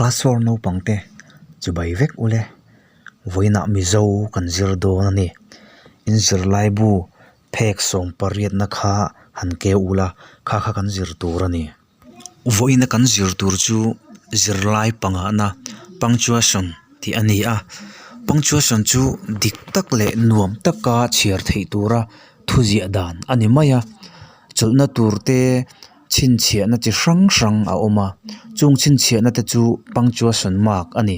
Class four naupang te chibai vek ule vawiinah Mizo kan zir dawn a ni. In zirlaibu phek sawm pariatna kha han keu ula kha kha kan zir tur a ni. Vawiina kan zir tur chu zirlai pangana punctuation tih a ni a. Punctuation chu dik tak leh nuam taka chhiar theih tura thu ziah dan a ni mai a. Chawlhna tur te chhinchhiahna chi hrang hrang a awm a chung chhinchhiahna te chu punctuation mark a ni.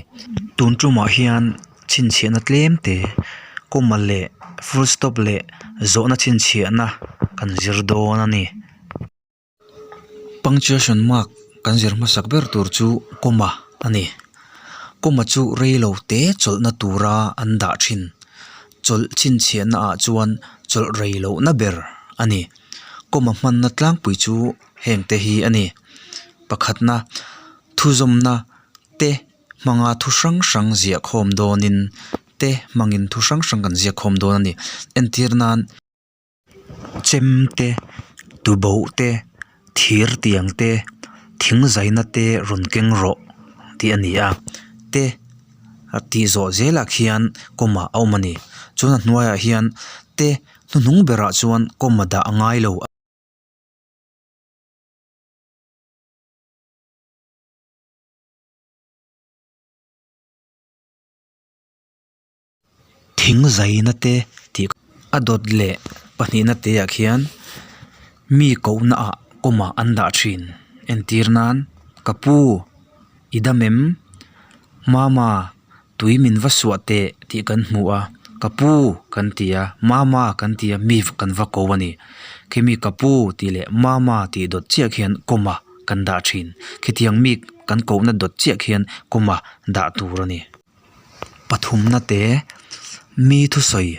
Tun tumah hian chhinchhiahna tlem te comma leh full stop leh zawhna chhinchhiahna kan zir dawn a ni. Punctuation mark kan zir hmasak ber tur chu comma a ni. Comma chu rei lo te chawlhna tura an dah thin. Chawlh chhinchhiahna ah chuan chawlh rei lohna ber a ni. Comma hmanna tlangpui chu heng te hi a ni. Pakhatna thuzawmna te hmanga thu hrang hrang ziah khawm dawnin te hmangin thu hrang hrang kan ziak khawm dawn a ni. Entir nan. Chem te tuboh te thir tiang te thing zaina te rawn keng rawh tih a ni a te a tih zawh zelah khian comma a awm a ni chuan a hnuaiah hian te hnuhnung berah chuan comma dah a ngai lo. Thing zaina te tih a dawt leh pahnihna te ah khian mi kohna ah comma an dah thin entir nan ka pu i dam em mama tui min va suah teh tih kan hmu a ka pu kan ti a mama kan ti a mi kan va ko a ni khimi ka pu tih leh mama tih dawt chiah khian comma kan dah thin khitiang mi kan kohna dawt chiah khian comma dah tur a ni. Pathumna te mi thusawi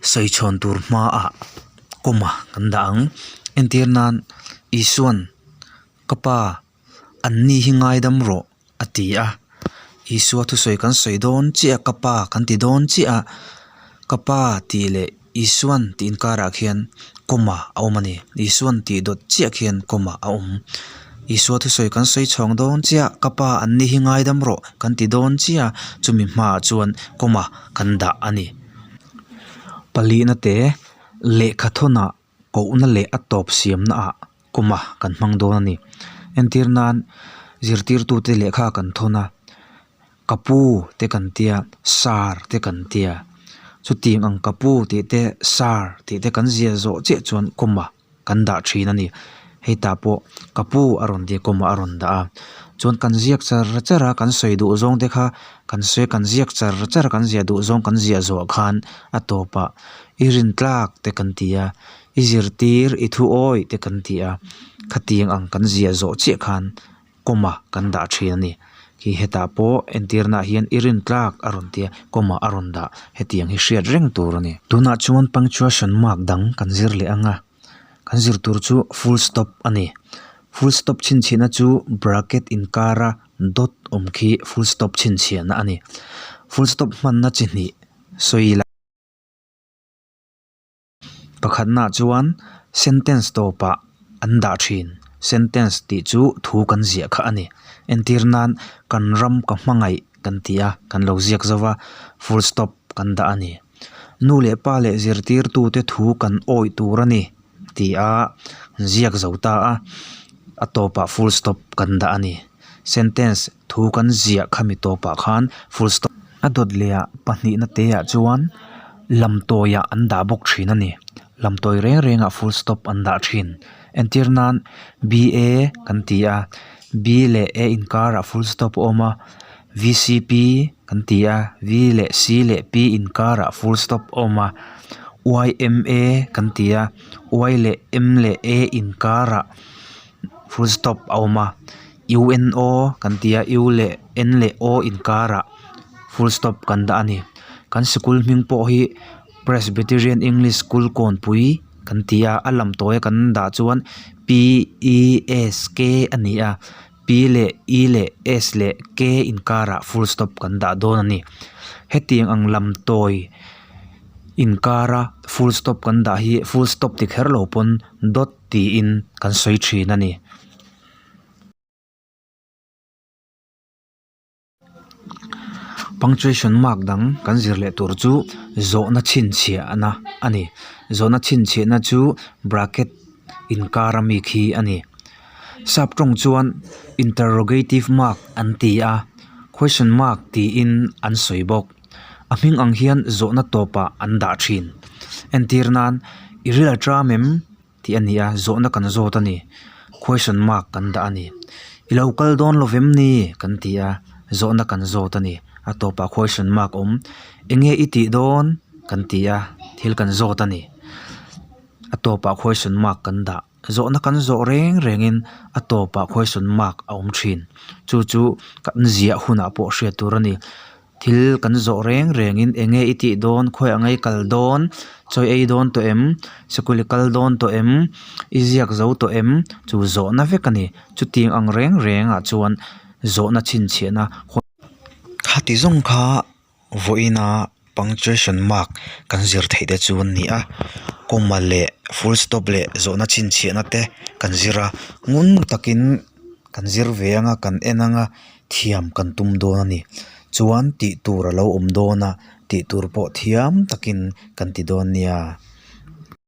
sawi chhawn tur hmaah comma kan dah ang. Entir nan Isua'n ka pa an ni hi ngaidam rawh a ti a. Isua thusawi kan sawi dawn chiah a ka pa kan ti dawn chiah a ka pa tih leh Isua'n tih inkarah khian comma a awm a ni. Isua'n tih dawt chiah khian comma a awm. Isua thusawi kan sawi chhawng dawn chiah ka pa an ni hi ngaidam rawh kan ti dawn chiah a chumi hmaah chuan comma kan dah a ni. Palihna te lehkha thawnah kohna leh a tawp siamna ah comma kan hmang dawn a ni. Entir nan zirtirtute lehkha kan thawn a. Ka pu te kan tia sar te kan tia chutiang ang ka pu tih te sar tih te kan ziah zawh chiah chuan comma kan dah thin a ni hei tah pawh ka pu a rawn tia comma a rawn dah a chuan kan ziak char char a kan sawi duh zawng te kha kan sawi kan ziak char char a kan ziah duh zawng kan ziah zawh khan a tawpah i rin tlak te kan ti a i zirtir i thu awih te kan ti a khatiang ang kan ziah zawh chiah khan. Comma kan dah thin a ni. Khi hetah pawh entirnaah hian i rin tlak a rawn tia comma a rawn dah hetiang hi hriat reng tur a ni. Tunah chuan punctuation mark dang kan zir leh ang a, kan zir tur chu full stop a ni. Full stop chhinchhiahna chu bracket inkara dot awm khi full stop chhinchhiahna a ni. Full stop hmanna chi hnih sawi ila. Pakhatnaah chuan sentence tawpah an dah thin. Sentence tih chu thu kan ziah kha a ni. Entir nan kan ram ka hmangaih kan ti a, kan lo ziak zo va, full stop kan dah a ni. Nu leh pa leh zirtirtute thu kan awih tur a ni ti a ziak zo ta a, a tawpah full stop kan dah a ni. Sentence thu kan ziah khami tawpah khan full stop. A dawt leh ah pahnihna te ah chuan lamtawi ah an dah bawk thin a ni. Lamtawi reng reng ah full stop an dah thin. Entir nan B A kan ti a B leh A inkar ah full stop a awm a V C P kan ti a V leh C leh P inkar ah full stop a awm a Y M A kan ti a Y leh M leh A inkar ah. Full stop a awm a U N O kan ti a U leh N leh O inkarah full stop kan dah a ni kan sikul hming pawh hi Presbyterian English School Kawnpui kan ti a a lam tawi a kan dah chuan P E S K a ni a P leh E leh S leh K inkarah full stop kan dah dawn a ni hetiang ang lam tawi inkara full stop kan dah hi full stop ti kher lo pawn dot. Tiin kan sawi thin a ni. Punctuation mark dang kan zir leh tur chu zawhna chhinchhiahna a ni. Zawhna chhinchhiahna chu bracket inkar ami khi a ni. Sap tawng chuan interrogative mark an ti a, question mark tiin an sawi bawk. A hming ang hian zawhna tawpah an dah thin. Entir nan, I ril a tram em? tih a ni a, zawhna kan zawt a ni. Question mark kan dah a ni. I lo kal dawn lo vem ni? kan ti a, zawhna kan zawt a ni. A tawpah question mark awm. Enge i tih dawn? kan ti a, thil kan zawt a ni. A tawpah question mark kan dah. Zawhna kan zawh reng rengin a tawpah question mark a awm thin. Chu chu kan ziah hunah pawh hriat tur a ni. Thil kan zawh reng rengin eng nge i tih dawn, khawi ang ei kal dawn, chawi ei dawn tawh em, sikul i kal dawn tawh em, i ziak zo tawh em, chu zawhna vek a ni. Chutiang ang reng rengah chuan zawhna chhinchhiahna Khati zawng kha vawiina punctuation mark kan zir theih te chu an ni a, comma leh full stop leh zawhna chhinchhiahna te kan zir a, ngun takin kan zir ve ang a, kan en ang a. Thiam kan tum dawn a ni. Chuan tih tur a lo awm dawn a, tih tur pawh thiam takin kan ti dawn nia.